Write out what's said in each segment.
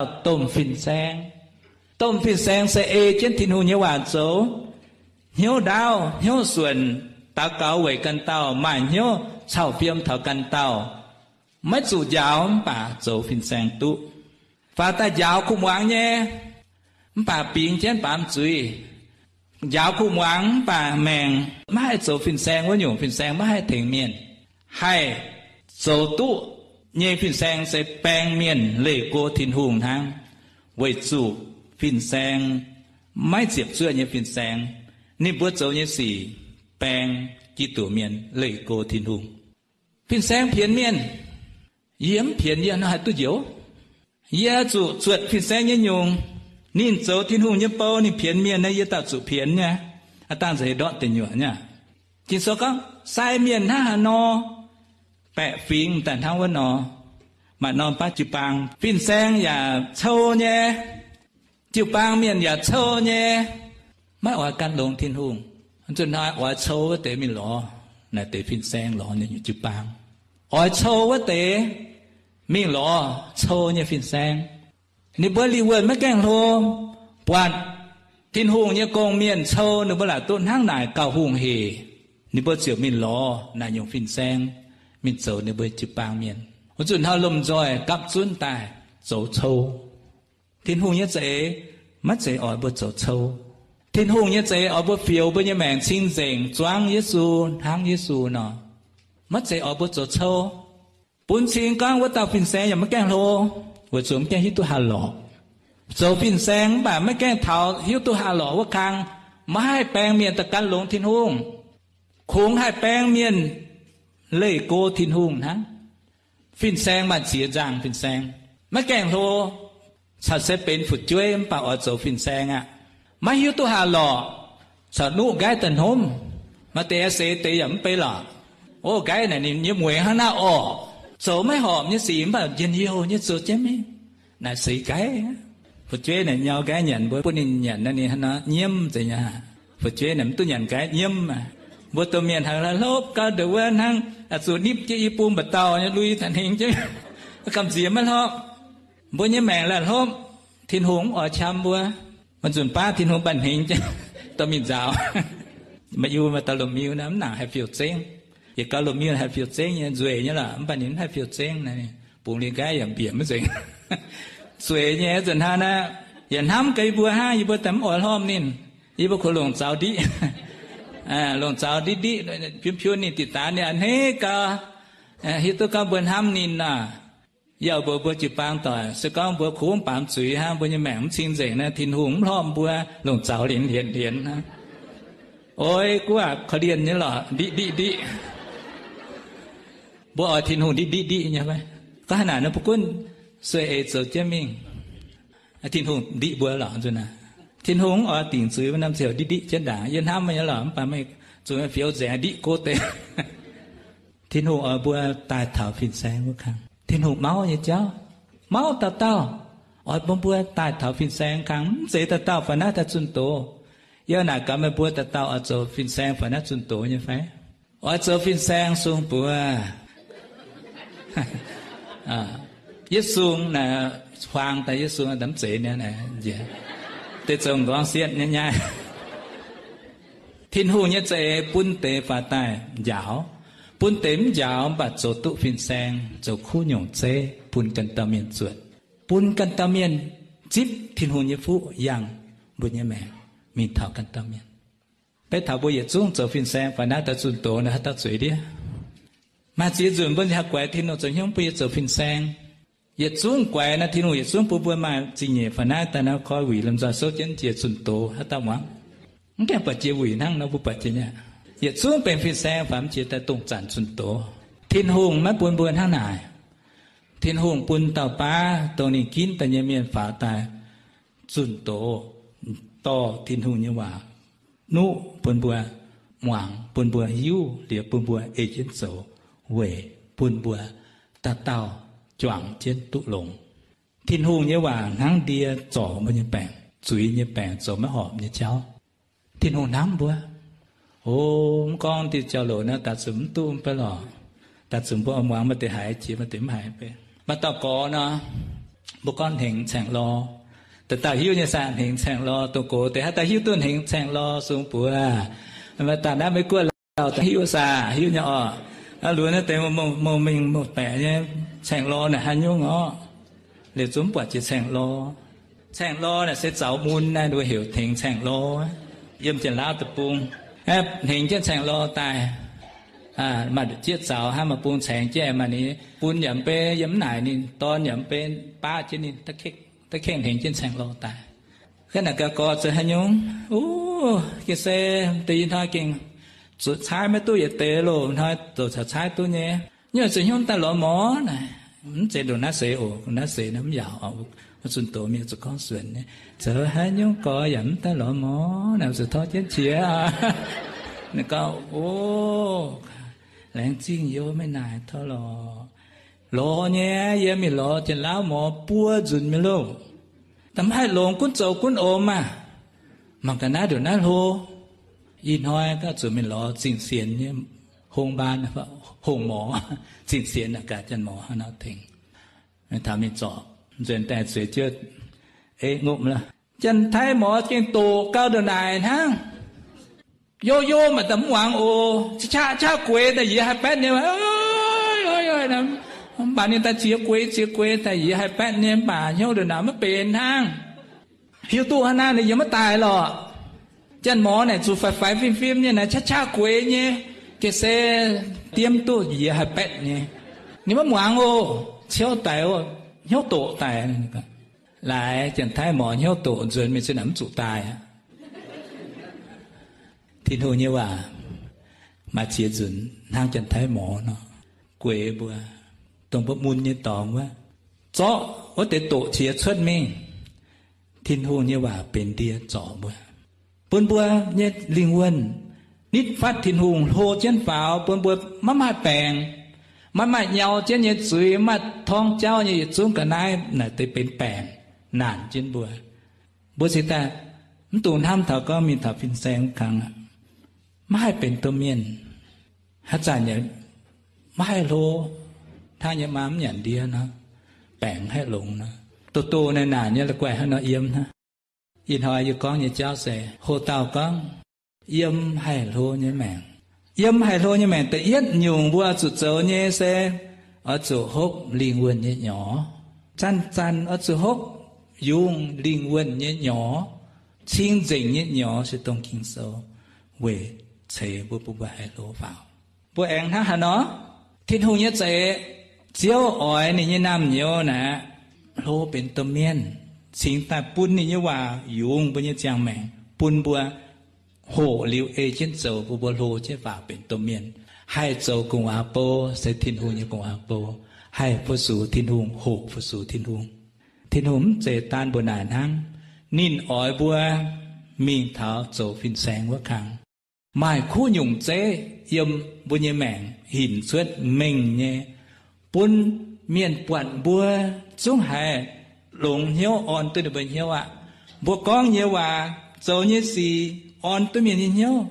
dauh domh fin-saeng. Domh fin-saeng se ei jienv Tin-Hungh nyei waac zoux, hnyouv ndaauv, hnyouv suonc, daux gaux weic ganh dauh, maaih hnyouv cau fiem taux ganh dauh, maiv zuqc njaaux mv baac zoux fin-saeng duqv. Faaux daaih njaaux kuv muangx nyei, mv baac bingx jienv baamz zuiz. Njaaux kuv muangx mv baac maengc maiv haih zoux fin-saeng wuov nyungc fin-saeng maiv haih tengx mienh. Haih zoux duqv nyei fin-saeng se baeng mienh leih go Tin-Hungh hnangv, weic zuqc fin-saeng maiv ziepc zuoqv nyei fin-saeng, ninh mbuo zoux nyei sic baeng Giduc mienh leih go Tin-Hungh. Fin-saeng pienx mienh, yie mv pienx yie nor haih duqv njoux? Yie zuqc zuotc fin-saeng nyei nyungc. Ninh zoux Tin-Hungh nyei bou, ninh pienx mienh naaiv, yie dauh zuqc pienx nyei. Aav dangh nzeix ndortv deic nyuoqc nyei. Ging-Sou gorngv sai mienh hnangv haaix nor, baeqc fingx daaih hnangv wuov nor. Maaih norm baav jiu-baang fin-saeng yaac cou nyei, jiu-baang mienh yaac cou nyei, maiv oix gan longx Tin-Hungh. Zunh hnoi oix cou wuov deix mingh lorz naaic deix fin-saeng, lorz ninh nyei jiu-baang. Oix cou wuov deix mingh lorz cou nyei fin-saeng. Ninh mbuo lingh wuonh maiv gaengh hlo, buatc Tin-Hungh nyei gong-mienh cou, ninh mbuo laaic duqv hnangv naaic gauh hungh hec. Ninh mbuo ziouc mingh lorz naaic nyungc fin-saeng, mingh zoux ninh mbuo jiu-baang mienh. Wuov zunh hnoi lomh nzoih gapv zunv daaih zoux cou. Tin-Hungh nyei za'eix maiv zeiz oix mbuo zoux cou. Tin-Hungh nyei za'eix oix mbuo fioux mbuo nyei maengc cing-nzengc zuangv Yesu, hnangv Yesu nor. Maiv zeiz oix mbuo zoux cou. Bun cing gorngv wuov dauh fin-saeng yaac maiv gaengh hlo, weic zuqc maiv gaengh hiuv duqv haah lorqc. Zoux fin-saeng mv baac maiv gaengh taux hiuv duqv haah lorqc wuov kang, maiv haih baeng mienh daaih gan longx Tin-Hungh. Kungx haih baeng mienh leih go Tin-Hungh hnangv. Fin-saeng maaih ziex nzangc fin-saeng, maiv gaengh hlo, caux se benx fu'jueiv mv baac oix zoux fin-saeng aqv. Maiv hiuv duqv haah lorqc, caux nuqv nqaiv daaih hnomv. Maaih deix seix deix yaac mv bei lorqc. Ov, nqaiv naaic ninh nyei mueiz hnangv naaiv orqc. Zoux maiv horpc nyei sic mv baac njien-youh nyei zoux jienv mingh. Naaic seix nqaiv. Fu'jueiv naaic nyau nqaiv nyanc, mbuo bun ninh nyanc naaiv, ninh hnangv nor nyiemv nzengc nyei. Fu'jueiv naaic mv duqv nyanc nqaiv nyiemv aqv. Mbuo domh mienh haiz la'hlopv gau ndongc wuov hnangv, zuqc nipv jienv i bung mba'dauh nyei lui taux hingh jienv, gamh nziex maiv hlorpv. Mbuo nyei maengc la'hlopv, Tin-Hungh mv oix qam mbuo. Maaih nzunc baav Tin-Hungh mba'hningx jienv dorh mingh nzaaux. Maaih iu maaih dauh lomh miu naaic mv nangc haih fiou zengv. Yietc gau lomh miu haih fiou zengv nyei, nzueic nyei lorqc, mv baac ninh mv haih fiou zengv naaic, bungx liuz nqaiv yaac mbiec maiv nzengc. Zueiz nyei nzunc hnangv naaic, yaac hnamv gaax yie mbuo hnangv, yie mbuo daaih mv oix hlorpv ninh. Yie mbuo kungx longc zaux ndiqv, longc zaux ndiqv ndiqv, piunv piunv ninh diqc daanz ninh a'hneiv gau, hiuv duqv gorngv mbuo hnamv ninh nor. Yaac mbuox mbuo jiu-baang doic, se gorngv mbuo kungx baamz zuiz hnangv, mbuo nyei maengc mv cing-nzengc naaic, Tin-Hungh mv hlorpv mbuo, longc zaux lienz lienz lienz hnangv. Oix guv aqv, korv-lienh nyei lorqc, ndiqv ndiqv ndiqv. Mbuo oix Tin-Hungh ndiqv ndiqv ndiqv nyei fai? Gorngv haaix naaic nor, mbuo gunv sueih eix zoux jienv mingh. Tin-Hungh ndiqv mbuo lorqc nzunc naaic. Tin-Hungh mv oix dingc zuiz, mbuo norm ziouc ndiqv ndiqv jienv ndaangc. Yie hnamv meih nyei lorqc, mv baac meih zuqc fioux nzengc, ndiqv go deix. Tin-Hungh oix mbuo daaih taux fin-saeng wuov kang. Tin-Hungh mauv nyei jauv, mauv dauh dauh, oix bun mbuo daaih taux fin-saeng kang. Mv zeiz dauh dauh fai naaiv daaih zunh doz. Yie naaic gaax meih mbuo dauh dauh oix zoux fin-saeng fai naaiv zunh doz nyei fai? Oix zoux fin-saeng sung buoz. Yietv sung naaic, huaang daaih yietv sung, mv zeiz nyei, deix zoux m'nqorngv sietv nyei nyaiv. Tin-Hungh nyei za'eix bun deix faaux daaih njaaux, bun deix mv njaaux mv baac zoux duqv fin-saeng, zoux kuv nyungc zeiv bun ganh dauh mienh zuotc, bun ganh dauh mienh zipv Tin-Hungh nyei fuqv yangh mbuo nyei maengc mingh taux ganh dauh mienh. Beiv taux mbuo yietc zungv zoux fin-saeng fai naaiv daaih zunh doz nor, haaix dauh zueiz ndiev? Maaih ziex nzunc mbuo haih guaix Tin-Hungh zoux hnyouv bun yie zoux fin-saeng. Yietc zungv guaix nor, Tin-Hungh yietc zungv bun mbuo maaih zingh nyeic fai naaiv daaih nor, koi wuic lomh nzoih souv jienv jiex zunh doz, haaix dauh muangx? Mv gaengh buatc jiex wuic hnangv nor, mbuo buatc jiex nyei. Yietc zungv benx fin-saeng fai mv jiex daaih dongh zanc zunh doz. Tin-Hungh maiv bun mbuo hnangv naaic. Tin-Hungh bun dauh baav dongh ninh ginv daaih nyei mienh faaux daaih zunh doz, dorh Tin-Hungh nyei waac nuqv bun mbuo muangx, bun mbuo hiuv liuz bun mbuo ei jienv zoux, weic bun mbuo dauh dauh juangc jienv duqv longx. Tin-Hungh nyei waac hnangv ndie zorc mbuo nyei baengc, zuiz nyei baengc, zoux maiv horpc nyei jauv. Tin-Hungh hnamv mbuo. O, mv gorngv diuh jauv-louc naaiv daaih zuqc mv duqv mv bei lorqc. Daaih zuqc mbuo muangx maaih deix haiz jiex, maaih deix mv haiz bei. Maaih dauh gorx nor, Mbuo gorngv hnengx caengx lorh. Dauh dauh hiuv nyei saah, hnengx caengx lorh. Dongh gox deix haaix dauh hiuv duqv hnengx caengx lorh, sung buoz. Maaih daaih naaiv Meiv Guoqv lauh daaih hiuv saah, hiuv nyei orqc. Luoqc naaiv deix mouh mingh mouh baeqc nyei, caengx lorh naaic haaix nyungc orqc. Liuz zungv buatc jiex caengx lorh. Caengx lorh naaic se zaux mun naaiv, mbuo heuc hnengx caengx lorh. Yiem Janx-Laauv deic-bung, hnengx jienv caengx lorh daaih, maaih jieqv zaux hnangv, maaih bung caengx jienv, maaih ninh bun yaac mv bei, yiem mv naaic ninh dorn yaac mv bei, baav jienv ninh, da'kengh hnengx jienv caengx lorh daaih. Ga'naaiv gauh gorx zoux haaix nyungc? Uv, gengh se deix ih hnoi gengh zuqc caaiv maiv duqv yietc deix loh, hnoi zoux caux caaiv duqv nyei. Nyungc zuqc hnyouv daaih lorz mor naaic, mv zeiz ndongc naaiv seix oc, naaiv seix naaiv mv yaauc oc. Zunh doz mienh zuqc gorngv suonc nyei, zoux haaix nyungc gorx yaac mv daaih lorz mor naaic, zuqc torv jienv qiex. Ninh gorngv, o, laengz zingh youz, maiv naaic torv lorz. Lorz nyei, yie mingh lorz Janx-Laauv mor buo nzunc mingh loh. Mv haih longx, gunv zoux gunv om maah. Mangc ga'naaiv ndongc naaiv hlo. Ih hnoi gauh zuqc mingh lorz zingh sienx nyei, hong mbaan, hong mor, zingh sienx naaic gaax janx mor hnangv nor tengx. Taux mingh zorc nzuonx daaih zueiz jienv, e, ngopv lorh, Janx-Taiv mor gengh doqc gau ndongc naaic hnangv. Yo yo, maaih daaih mv muangx oc. Qaqv qaqv gueix daaih yie haih baetv nyei. Mv baac ninh daaih ziex gueix ziex gueix daaih yie haih baetv nyei, mv baac hnyouv ndongc naaic maiv benx hnangv. Hiuv duqv hnangv naaiv ninh yiem maiv daaih lorqc. Janx-mor naaic zuqc faix faix fim fim nyei naaic, qaqv qaqv gueix nyei, gengh se diemv duqv yie haih baetv nyei. Ninh maiv muangx oc. Ciouv daic oc, hnyouv doqc daic. Laaix Janx-Taiv mor hnyouv doqc nzuonx mingh se naaic mv zuqc daaih aqv. Tin-Hungh nyei waac maaih ziex nzunc hnangv Janx-Taiv mor nor, gueix mbuo, dongh mbuo mun nyei dorngx wuov, zorqv wuov deix doqc qiex cuotv mingh. Tin-Hungh nyei waac benx ndie zorc mbuo, bun mbuo nyei lingh wuonh nitv fatv Tin-Hungh hlo jienv faaux, bun mbuo maiv maaih baengc, maiv maaih nyau jienv nyei zuiz, maiv maaih torngv jauv nyei yietc zungv ga'naaiv naaic deix benx baengc naanc jienv mbuo. Mbuo cingx daaih mv dungx hnamv taux gorngv mingh taux fin-saeng wuov kangx aqv, maiv haih benx domh mienh. Haaix zanc yaac maiv haih hlo, hnangv nyei maa mv nyanc ndie nor, baengc mv haih longx nor, doh doh naaic naanc nyei la'guaih hnangv nor yiem hnangv. Ih hnoi yie gorngv nyei jauv se hoc dauh gorngv yiem haih hlo nyei maengc. Yiem haih hlo nyei maengc da'yietv nyungc mbuo oix zuqc zoux nyei se oix zuqc hopv lingh wuonh nyei nyorx. Zanc-zanc oix zuqc hopv yungz lingh wuonh nyei nyorx. Cing-nzengc nyei nyorx se dongh Ging-Sou weic ceix mbuo, bun mbuo haih hlo faaux. Mbuo aengx hnangv haaix nor? Tin-Hungh nyei za'eix, Ziouv oix ninh nyei naamh nyouz naaic hlo benx domh mienh, cingx daaih bun ninh nyei waac yungz mbuo nyei ziangh maengc, bun mbuo hoqc liuz ei jienv zoux, bun mbuo hlo jienv faaux benx domh mienh, haih zoux gu'nguaaz bou, se Tin-Hungh nyei gu'nguaaz bou, haih fu-sux Tin-Hungh, hoqc fu-sux Tin-Hungh. Tin-Hungh mv zeiz daanh mbuo naaic hnangv. Ninh oix mbuo mingh taux zoux fin-saeng wuov kang. Maaih kuv nyungc zeiv yiem mbuo nyei maengc hinc cuotv mengh nyei, bun mienh buatc mbuo zungv haiz longx hnyouv orn duqv ninh mbuo hnyouv aqv. Mbuo gorngv nyei waac, zoux nyei sic orn duqv mienh nyei hnyouv.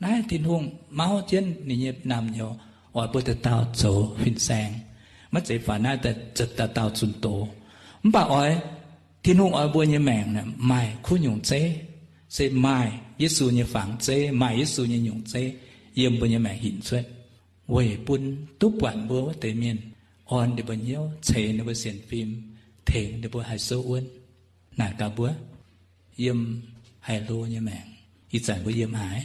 Naaiv Tin-Hungh mauv jienv ninh nyei naamh nyouz oix mbuo dauh dauh zoux fin-saeng. Maiv zeiz faaux naaiv dauh dauh zunh doz. Mv baac oix, Tin-Hungh oix mbuo nyei maengc maaih kuv nyungc zeiv, se maaih Yesu nyei fangx zeiv, maaih Yesu nyei nyungc zeiv yiem mbuo nyei maengc hinc cuotv, weic bun duqv buatc mbuo wuov deix mienh, orn ninh mbuo hnyouv, ceix ninh mbuo sienx fim, tengx ninh mbuo haih souv wuonv. Naaic gaax mbuo, yiem haih hlo nyei maengc, ih zanc mbuo yiem haaix?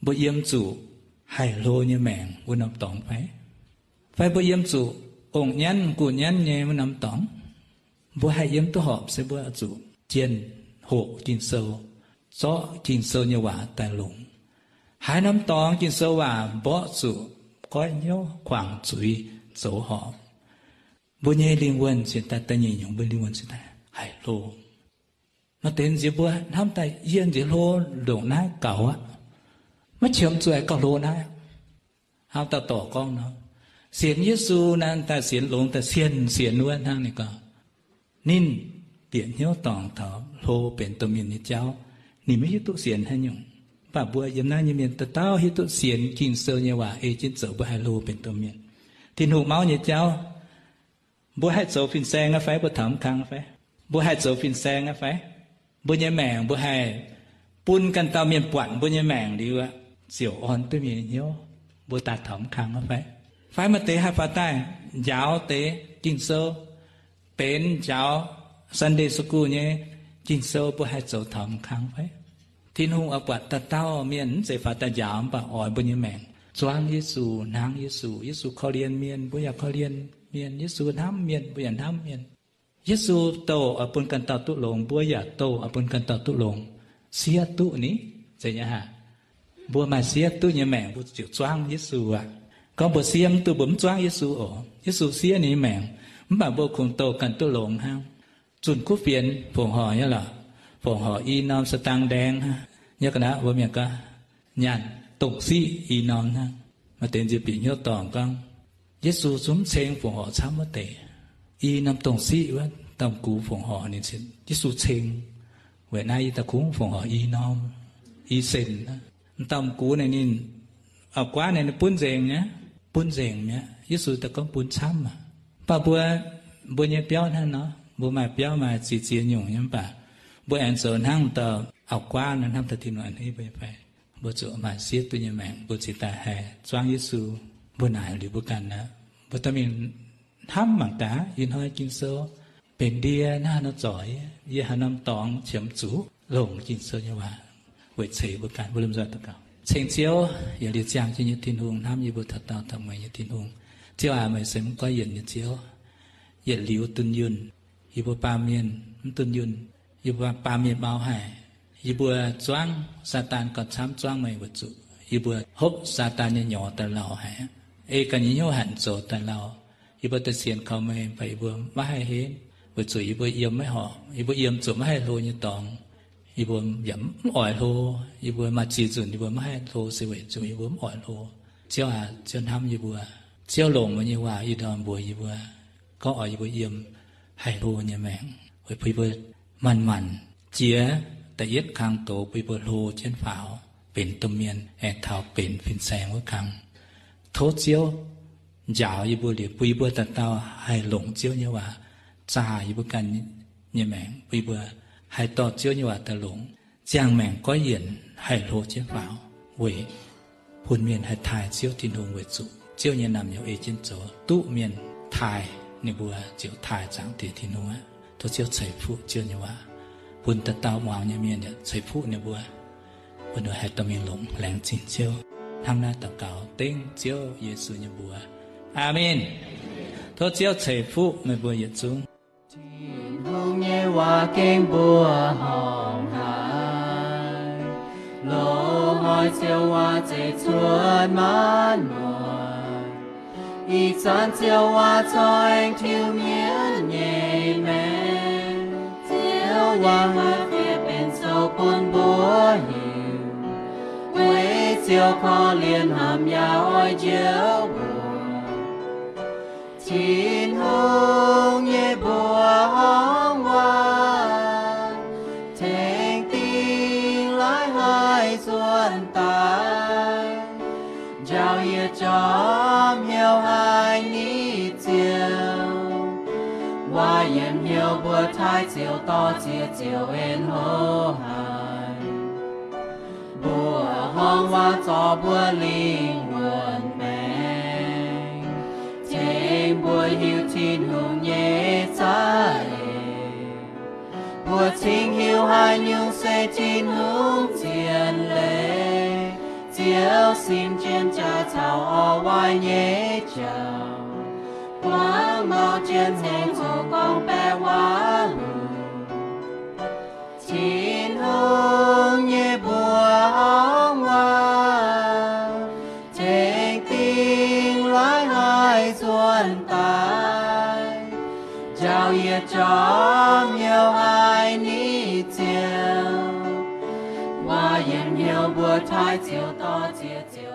Mbuo yiem zuqc haih hlo nyei maengc wuov norm dorngx fai? Fai mbuo yiem zuqc ong-nyanv guh nyanv nyei wuov norm dorngx? Mbuo haih yiem duqv horpc se mbuo zuqc jienh hoqc Ging-Sou, zorqv Ging-Sou nyei waac daaih longc. Haaix norm dorngx Ging-Sou waac mborqv zuqc, goiv hnyouv, kuangx zuiz, zoux horpc, mbuo nyei lingh wuonh cingx daaih, da'nyeic nyungc mbuo lingh wuonh cingx daaih haih hlo. Maaih deix nziex mbuo hnamv daaih yie nziex hlo ndongc naaiv gaux aqv. Maiv qiemx zuqc gauh hlo naaiv. Hnangv dauh dorc gorngv nor, sienx Yesu naaiv daaih sienx longx daaih sienx sienx wuov hnangv ninh gorngv. Ninh bieqc hnyouv dorngc taux hlo benx domh mienh nyei jauv. Ninh maiv hiuv duqv sienx haaix nyungc. Mv baac mbuo yiem naaiv nyei mienh dauh dauh hiuv duqv sienx Ging-Sou nyei waac ei jienv zoux mbuo haih hlo benx domh mienh. Tin-Hungh mauv nyei jauv Mbuo haih zoux fin-saeng aqv fai? Mbuo taux mv kang fai? Mbuo haih zoux fin-saeng aqv fai? Mbuo nyei maengc mbuo haih bun ganh dauh mienh buatc mbuo nyei maengc liuz aqv, ziouc orn duqv mienh nyei hnyouv, mbuo daaih taux mv kang aqv fai? Fai maaih deix haih faaux daaih njaaux deix Ging-Sou, benx njaaux Sunday school nyei Ging-Sou, mbuo haih zoux taux mv kang fai? Tin-Hungh oix buatc dauh dauh mienh mv zeiz faaux daaih njaaux mv baac oix mbuo nyei maengc zuangv Yesu, hnangv Yesu. Yesu korv-lienh mienh, mbuo yaac korv-lienh mienh. Yesu hnamv mienh, mbuo yaac hnamv mienh. Yesu douh oix bun ganh dauh duqv longx, mbuo yaac douh oix bun ganh dauh duqv longx. Siev duqv ni, zeiz nyei aqv. Mbuo maaih siev duqv nyei maengc mbuo ziouc zuangv Yesu aqv. Gorngv mbuo siev mv duqv, mbuo mv zuangv Yesu oc. Yesu siev ninh nyei maengc, mv baac mbuo kungx douh ganh duqv longx hnangv. Zunh kuv fienx fongc horc nyei lorqc, fongc horc i norm saa dang ndaeng hnangv. Nyei ga'naaiv mbuo mienh gorngv nyaanh dongh siqv i norm hnangv. Maaih deix nziex bieqc hnyouv dorngc gorngv, Yesu zungv mv ceng fongc horc camv wuov deix. I norm dongh siqv wuov dauh m'gux fongc horc ninh, Yesu ceng. Weic naaiv yie daaih kungx fongc horc i norm, i sen. M'dauh m'gux naaic ninh auv-guaav naaic ninh bun nzengc nyei, bun nzengc mi'aqv. Yesu daaih gorngv bun camv aqv. Mv baac mbuo, mbuo nyei biauv hnangv nor, mbuo maaih biauv maaih ziex ziex nyungc nyei, mv baac mbuo aengx zoux hnangv dauh auv-guaav nor, hnamv taux Tin-Hungh a'hneiv mbuo nyei fai? Mbuo zuqc maaih siev duqv nyei maengc, mbuo cingx daaih haih zuangv Yesu. Mbuo naaic liuz mbuo ganh aqv, mbuo dorh mingh hnamv mangc gaax, ih hnoi Ging-Sou benx ndie naaiv haaix nor zorc yie, yie haaix norm dorngx qiemx zuqc longc Ging-Sou nyei waac weic ceix mbuo ganh. Mbuo lomh nzoih daux gaux. Ceng Ziouv, yietc liuz ziangh jienv nyei Tin-Hungh, hnamv yie mbuo taux daauh taux mueiz nyei Tin-Hungh. Ziouv aac, meih se mv goiv yienc nyei Ziouv. Yietc liuz dunh yunh, yie mbuo baamh mienh mv dunh yunh, yie mbuo baamh mienh mau haic. Yie mbuo zuangv Saadaan gauh camv zuangv meih weic zuqc yie mbuo hopv Saadaan nyei nyorx daaih lauh haic, ei ganh nyei hnyouv hanc zoux daaih lauh. Yie mbuo daaih sienx kaux meih, mv baac yie mbuo maiv haih henv weic zuqc yie mbuo yiem maiv horpc. Yie mbuo yiem zuqc maiv haih hlo nyei dorngx. Yie mbuo yaac mv oix hlo. Yie mbuo maaih ziex nzunc yie mbuo maiv haih hlo se weic zuqc yie mbuo mv oix hlo. Ziouv aac, Ziouv hnamv yie mbuo. Ziouv longc meih nyei waac ih ndorm mbuox yie mbuo, gorngv oix yie mbuo yiem haih hlo nyei maengc, weic bun yie mbuo manc-manc jiex da'yietv kang doz bun yie mbuo hlo jienv faaux benx domh mienh aengx taux benx fin-saeng wuov kang. Tov Ziouv njaaux yie mbuo liuz, bun yie mbuo dauh dauh haih longc Ziouv nyei waac zaah yie mbuo ganh nyei maengc, bun yie mbuo haih dorh Ziouv nyei waac daaih longc, ziangh maengc goiv yienc haih hlo jienv faaux, weic bun mienh haih taaih Ziouv Tin-Hungh weic zuqc Ziouv nyei naamh nyouz ei jienv zoux, duqv mienh taaih ninh mbuo ziouc taaih Zaangc Diex Tin-Hungh aqv. Tov Ziouv ceix fuqv Ziouv nyei waac bun dauh dauh muangx nyei mienh yaac ceix fuqv ninh mbuo, bun ninh mbuo haih dorh mingh longc laengz zingh Ziouv. Hnangv naaiv daux gaux dengv Ziouv Yesu nyei mbuox. Aamen. Tov Ziouv ceix fuqv meih mbuo yietc zungv. Tin-Hungh nyei waac gengh mbuoqc horngh haic, loz-hnoi Ziouv waac zeiz cuotv maanc muotc. Ih zanc Ziouv waac corc aengx tiuv mienv nyei maengc. Ziouv waac maaih fiev benx sou bun mbuo hiuv. Weic Ziouv korv-lienh hnamv yaac oix njoux mbuo. Tin-Hungh nyei mbuoqc horngh waac tengx dingh laaix haih nzuonx daaih, njaaux yietc jauv hnyouv haic ni Ziouv. Waac yiem hnyouv mbuo taaih Ziouv, dorh ziex Ziouv en hlo haic. Mbuoqc horngh waac zorc mbuo lingh wuonh maengc, tengx mbuo hiuv Tin-Hungh nyei za'eix. Mbuo cingx hiuv haaix nyungc se Tin-Hungh zien leiz. Ziouv sin jienv jaax caux orv waaic nyei jauv, buangv mouc jienv ceng coqv gorngv baeqc waac-lunc. Tin-Hungh nyei mbuoqc horngh waac tengx dingh laaix haih nzuonx daaih, njaaux yietc jauv hnyouv haic ni Ziouv. Waac yiem hnyouv mbuo taaih Ziouv, dorh ziex Ziouv